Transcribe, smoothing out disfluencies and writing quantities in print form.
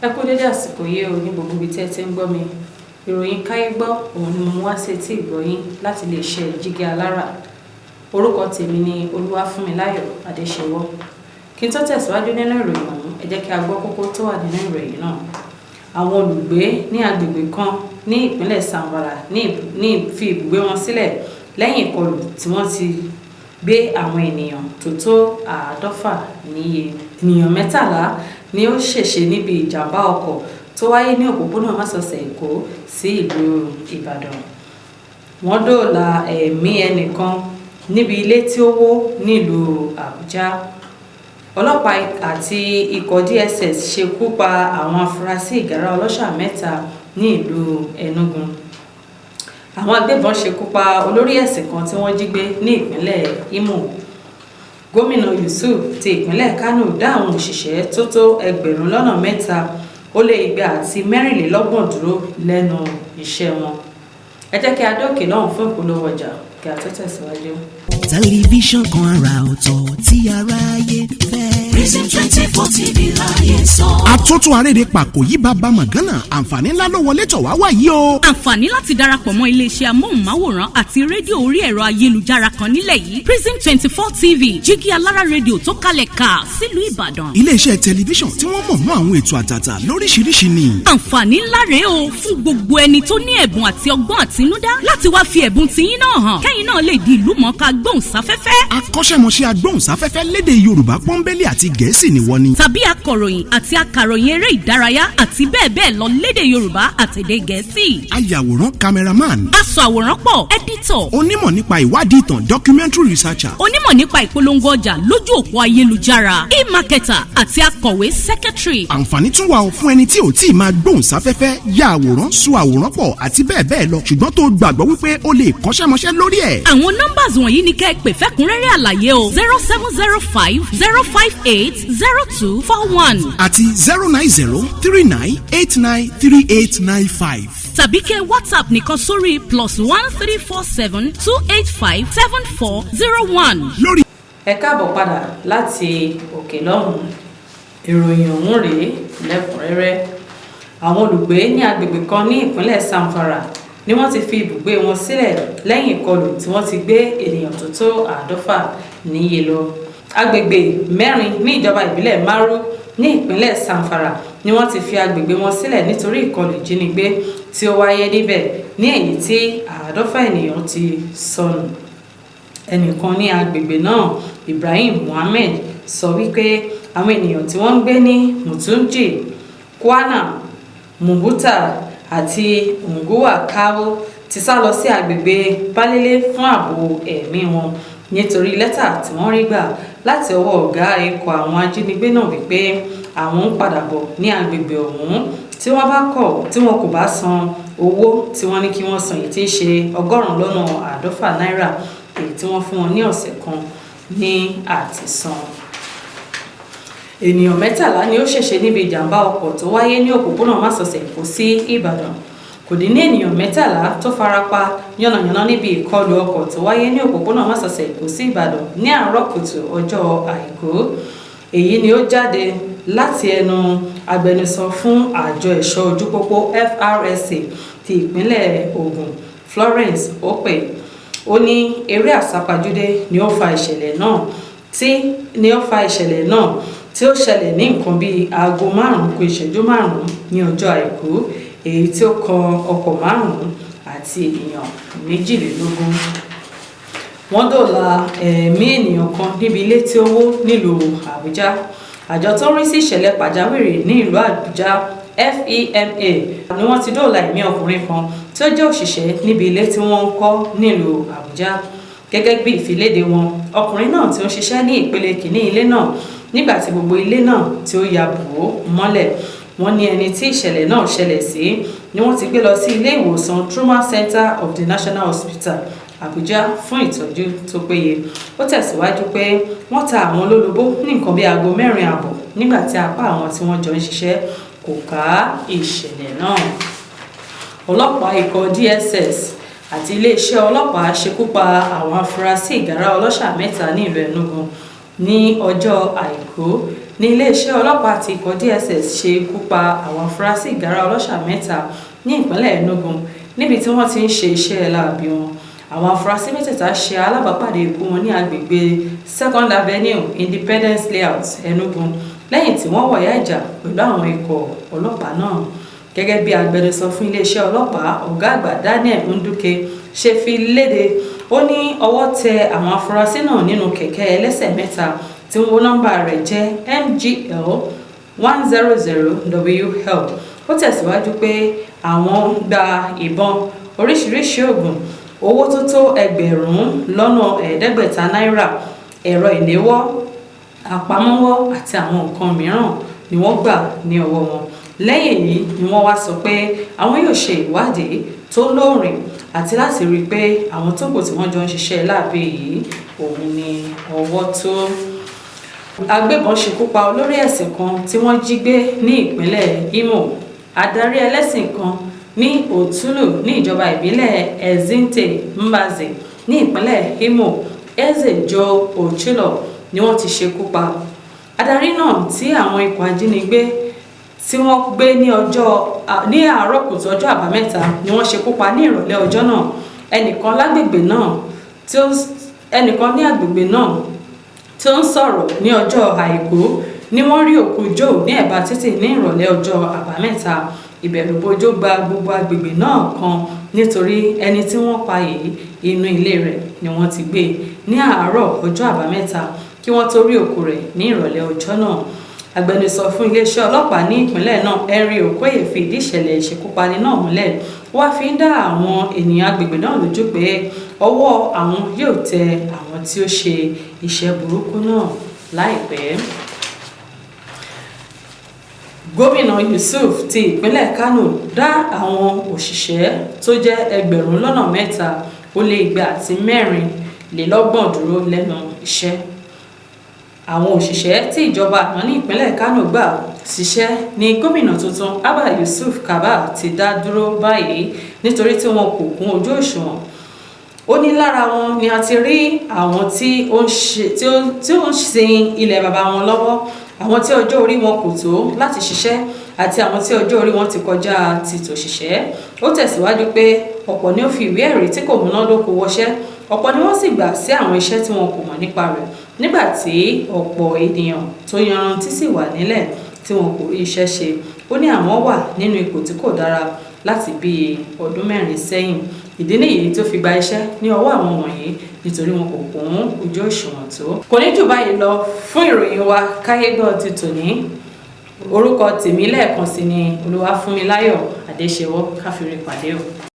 Ẹ kú dédé àsìkò yìí o ní gbogbo ibi tí ẹ ti ń gbọ́ mi. Ìròyìn Káyé Gbọ́ òun ni mo mú wá sí etí ìgbọ́yín láti lè ṣe Jígí Alára. Orúkọ tèmi ni Olúwafúnmiláyọ̀ Adéṣewọ́. Kí n tó tẹ̀síwájú nínú ìròyìn ọ̀hún, ẹ jẹ́ kí a gbọ́ kókó tó wà nínú ìròyìn náà. Àwọn olùgbé ní agbègbè kan ní ìpínlẹ̀ Zamfara ní fi ibùgbé wọn sílẹ̀ lẹ́yìn ìkọlù tí wọ́n ti gbé àwọn ènìyàn tó tó 50 níye. Ènìyàn 13 ni ó ṣèṣe níbi ìjàmbá ọkọ̀ tó wáyé ní òpópónà másosẹ̀ Èkó sí ìlú Ìbàdàn. Wọ́n dóòlà ẹ̀mí ẹnìkan níbi ilé tí ó wó nílùú Àbújá. Ọlọ́pàá àti ikọ̀ DSS ṣekú pa àwọn afurasí ìgárá ọlọ́ṣà 3 ní ìlú Enugu. Àwọn agbébọn ṣekú pa olórí ẹ̀sìn kan tí wọ́n jí gbé ní ìpínlẹ̀ Imo. Gómìnà Yusuf ti ìpínlẹ̀ Kano dá àwọn òṣìṣẹ́ tó tó 2,224 dúró lẹ́nu iṣẹ́ wọn. Ẹ jẹ́ kí a dókè lọ́hùn fún ìpolówó ọjà kí a tó tẹ̀síwájú. Tẹlifíṣàn kan àrà ọ̀tọ̀ tí aráyé fẹ́. Prism 24 TV láyé sọ. Àtúntò àrèrè pàkó yí bàbá mọ̀gánà, àǹfààní ńlá ló wọlé tọ̀ wá wá yìí o. Àǹfààní láti darapọ̀ mọ́ iléeṣẹ́ amóhùnmáwòrán àti rédíò orí ẹ̀rọ ayélujára kan nílẹ̀ yìí, Prism 24 TV, Jígí Alára Rédíò tó kalẹ̀ ká sílùú Ìbàdàn. Iléeṣẹ́ tẹlifíṣàn tí wọ́n mọ̀ mọ́ àwọn ètò àtàtà lóríṣiríṣi ni. Àǹfààní ńlá rèé o fún gbogbo ẹni tó ní ẹ̀bùn àti ọgbọ́n àtinúdá láti wá fi ẹ̀bùn tiyín náà hàn, kẹ́yìn náà lè di ìlú mọ̀ọ́ká gbóhùnsáfẹ́fẹ́. Akọ́ṣẹ́mọṣẹ́ agbóhùnsáfẹ́fẹ́ lédè Yorùbá pọ́nbélé àti Gẹ̀ẹ́sì ni wọ́n ní. Tàbí akọ̀ròyìn àti akàròyìn eré ìdárayá àti bẹ́ẹ̀ bẹ́ẹ̀ lọ lédè Yorùbá àtèdè Gẹ̀ẹ́sì. Ayàwòrán, cameraman. Aṣọ àwòrán pọ̀, editor. Onímọ̀ nípa ìwádìí ìtàn, documentary researcher. Onímọ̀ nípa ìpolongo ọjà lójú òpó ayélujára, e-marketer, àti akọ̀wé, secretary. Àǹfààní tún wà fún ẹni tí ò tí ì máa gbóhùnsáfẹ́fẹ́, ya àwòrán, sọ àwòrán pọ̀ àti bẹ́ẹ̀ bẹ́ẹ̀ lọ, ṣùgbọ́n tó gbàgbọ́ wípé ó lè kọ́ṣẹ́mọṣẹ́ lórí ẹ̀. Àwọn numbers wọ̀nyí ni kẹ́ ẹ pè fẹ́kúnrẹ́rẹ́ àlàyé o: 07050580241 àti 09039893895. Tàbí kẹ́ WhatsApp nìkan sórí +13472857401. Lórí. Ẹ káàbọ̀ padà láti òkè lọ́hùn-ún. Ìròyìn ọ̀hún rèé lẹ́kùnrẹ́rẹ́. Àwọn olùgbé ní agbègbè kan ní ìpínlẹ̀ Zamfara ni wọ́n ti fi ibùgbé wọn sílẹ̀ lẹ́yìn ìkọlù tí wọ́n ti gbé ènìyàn tó tó 50 níye lọ. Agbègbè mẹ́rin ní ìjọba ìbílẹ̀ Maru ní ìpínlẹ̀ Zamfara ni wọ́n ti fi agbègbè wọn sílẹ̀ nítorí ìkọlù ìjínigbé tí ó wáyé níbẹ̀, ní èyí tí 50 ènìyàn ti sọnù. Ẹnìkan ní agbègbè náà, Ibrahim Muhammed, sọ wípé àwọn ènìyàn tí wọ́n ń gbé ní Mutunji, Kwana Muhuta àti Unguwa Kawo ti sá lọ sí agbègbè Balele fún ààbò ẹ̀mí wọn, nítorí lẹ́tà tí wọ́n rí gbà láti ọwọ́ ọ̀gá ikọ̀ àwọn ajínigbé náà wípé àwọn ń padà bọ̀ ní agbègbè ọ̀hún tí wọ́n bá kọ̀ tí wọn kò bá san owó tí wọ́n ní kí wọ́n san, èyí tí ń ṣe 150 náírà, èyí tí wọ́n fún wọn ní ọ̀sẹ̀ kan ní àti san. Ènìyàn 13 ni ó ṣèṣe níbi ìjàmbá ọkọ̀ tó wáyé ní òpópónà másosẹ̀ Èkó sí Ìbàdàn. Kò dín ní ènìyàn 13 tó farapa yánnayànna níbi ìkọlù ọkọ̀ tó wáyé ní òpópónà másosẹ̀ Èkó sí Ìbàdàn ní àárọ̀ kùtù ọjọ́ Àìkú. Èyí ni ó jáde láti ẹnu agbẹnusọ fún àjọ ẹ̀ṣọ́ ojú pópó FRSC ti ìpínlẹ̀ Ògùn, Florence Okpe. Ó ní eré àsápajúdé ni ó fa ìṣẹ̀lẹ̀ náà tí ó ṣẹlẹ̀ ní nǹkan bíi aago 4:55 ní ọjọ́ Àìkú, èyí tí ó kan ọkọ̀ márùn-ún àti ènìyàn 22. Wọ́n dóòlà ẹ̀mí ènìyàn kan níbi ilé tí ó wó nílùú Àbújá. Àjọ tó ń rí sí ìṣẹ̀lẹ̀ pàjáwìrì ní ìlú Àbújá, FEMA, ni wọ́n ti dóòlà ẹ̀mí ọkùnrin kan tí ó jẹ́ òṣìṣẹ́ níbi ilé tí wọ́n ń kọ́ nílùú Àbújá. Gẹ́gẹ́ bí ìfiléde wọn, ọkùnrin náà tí ó ń ṣiṣẹ́ ní ìpele kìíní ilé náà nígbà tí gbogbo ilé náà tí ó ya bò ó mọ́lẹ̀. Wọ́n ní ẹni tí ìṣẹ̀lẹ̀ náà ṣẹlẹ̀ sí ni wọ́n ti gbé lọ sí ilé ìwòsàn Trauma Center of the National Hospital, Àbújá, fún ìtọ́jú tó péye. Ó tẹ̀síwájú pé wọ́n ta àwọn lólobó ní nǹkan bíi aago 4:30 nígbà tí apá àwọn tí wọ́n jọ ń ṣiṣẹ́ kò ká ìṣẹ̀lẹ̀ náà. Ọlọ́pàá, ikọ̀ DSS àti iléeṣẹ́ ọlọ́pàá ṣekú pa àwọn afurasí ìgárá ọlọ́ṣà mẹ́ta ní ìlú Enugu. Ní ọjọ́ Àìkú ní iléeṣẹ́ ọlọ́pàá àti ikọ̀ DSS ṣe ikú pa àwọn afurasí ìgárá ọlọ́ṣà mẹ́ta ní ìpínlẹ̀ Enugu níbi tí wọ́n ti ń ṣe iṣẹ́ láabi wọn. Àwọn afurasí mẹ́tẹ̀ẹ̀ta ṣe alábàápàdé ikú wọn ní agbègbè Second Avenue, Independence Layout, Enugu, lẹ́yìn tí wọ́n wọ̀yá ìjà pẹ̀lú àwọn ikọ̀ ọlọ́pàá náà. Gẹ́gẹ́ bí agbẹnusọ fún iléeṣẹ́ ọlọ́pàá, ọ̀gá àgbà Daniel Nduke, ṣe fi léde, ó ní ọwọ́ tẹ àwọn afurasí náà nínú kẹ̀kẹ́ ẹlẹ́sẹ̀ mẹ́ta tí wọ́n nọ́mbà rẹ̀ jẹ́ MGL 100 WL. Ó tẹ̀síwájú pé àwọn gba ìbọn, oríṣiríṣi oògùn, owó tó tó 5,500 náírà, ẹ̀rọ ìléwọ́, àpamọ́wọ́ àti àwọn nǹkan mìíràn ni wọ́n gbà ní ọwọ́ wọn. Lẹ́yìn èyí ni wọ́n wá sọ pé àwọn yóò ṣe ìwádìí tó lóòrìn àti láti rí i pé àwọn tó kù tí wọ́n jọ ń ṣiṣẹ́ láabi yìí òun ni ọwọ́ tó. Agbébọn ṣekú pa olórí ẹ̀sìn kan tí wọ́n jí gbé ní ìpínlẹ̀ Imo. Adarí ẹlẹ́sìn kan ní Òtúlù ní ìjọba ìbílẹ̀ Ezinte Mbaze ní ìpínlẹ̀ Imo, Eze Joe Ochilo, ni wọ́n ti ṣekú pa. Adarí náà tí àwọn ikọ̀ ajínigbé tí wọ́n gbé ní ọjọ́ ní àárọ̀ kùtù ọjọ́ Àbámẹ́ta ni wọ́n ṣekú pa ní ìrọ̀lẹ́ ọjọ́ náà. Ẹnìkan ní agbègbè náà tí ó ń sọ̀rọ̀ ní ọjọ́ Àìkú ni wọ́n rí òkú Joe ní ẹ̀bá títì ní ìrọ̀lẹ́ ọjọ́ Àbámẹ́ta. Ìbẹ̀rùbojo gba gbogbo agbègbè náà kan nítorí ẹni tí wọ́n pa yìí, inú ilé rẹ̀ ni wọ́n ti gbé ní àárọ̀ ọjọ́ Àbámẹ́ta kí wọ́n tó rí òkú rẹ̀ ní ìrọ̀lẹ́ ọjọ́ náà. Agbẹnusọ fún iléeṣẹ́ ọlọ́pàá ní ìpínlẹ̀ náà, Henry Okoye, fi ìdí ìṣẹ̀lẹ̀ ìṣekúpani náà múlẹ̀. Ó wáá fi ń dá àwọn ènìyàn agbègbè náà lójú pé ọwọ́ àwọn yóò tẹ àwọn tí ó ṣe iṣẹ́ burúkú náà láìpẹ́. Gómìnà Yusuf ti ìpínlẹ̀ Kánò dá àwọn òṣìṣẹ́ tó jẹ́ 2,234 dúró lẹ́nu iṣẹ́. Àwọn òṣìṣẹ́ tí ìjọba àná ní ìpínlẹ̀ Kánò gbà síṣẹ́ ní gómìnà tuntun Abba Yusuf Kabir ti dá dúró báyìí nítorí tí wọn kò kún ojú òṣùwọ̀n. Ó ní lára wọn ni a ti rí àwọn tí ó ń sin ilẹ̀ baba wọn lọ́wọ́, àwọn tí ọjọ́ orí wọn kò tó láti ṣiṣẹ́ àti àwọn tí ọjọ́ orí wọn ti kọjá ti tòṣìṣẹ́. Ó tẹ̀síwájú pé ọ̀pọ̀ ni ó fi ìwé ẹ̀rí tí kò múnádóko wọṣẹ́, ọ̀pọ̀ ni wọ́n sì gbà sí àwọn iṣẹ́ tí wọn kò mọ̀ nípa rẹ̀, nígbà tí ọ̀pọ̀ ènìyàn tó yanrantí sì wà nílẹ̀ tí wọn kò rí iṣẹ́ ṣe. Ó ní àwọn wà nínú ipò tí kò dára láti bíi ọdún 4 sẹ́yìn. Ìdí nìyí tó fi gba iṣẹ́ ní ọwọ́ àwọn wọ̀nyí nítorí wọn kò kún ojú òṣùwọ̀n tó. Kò ní jù báyìí lọ fún ìròyìn wa Káyégbọ́ ti tòní. Orúkọ tèmi lẹ́ẹ̀kan sí ni Olúwafúnmiláyọ̀ Adéṣewọ́. Káfíńrí pàdé o.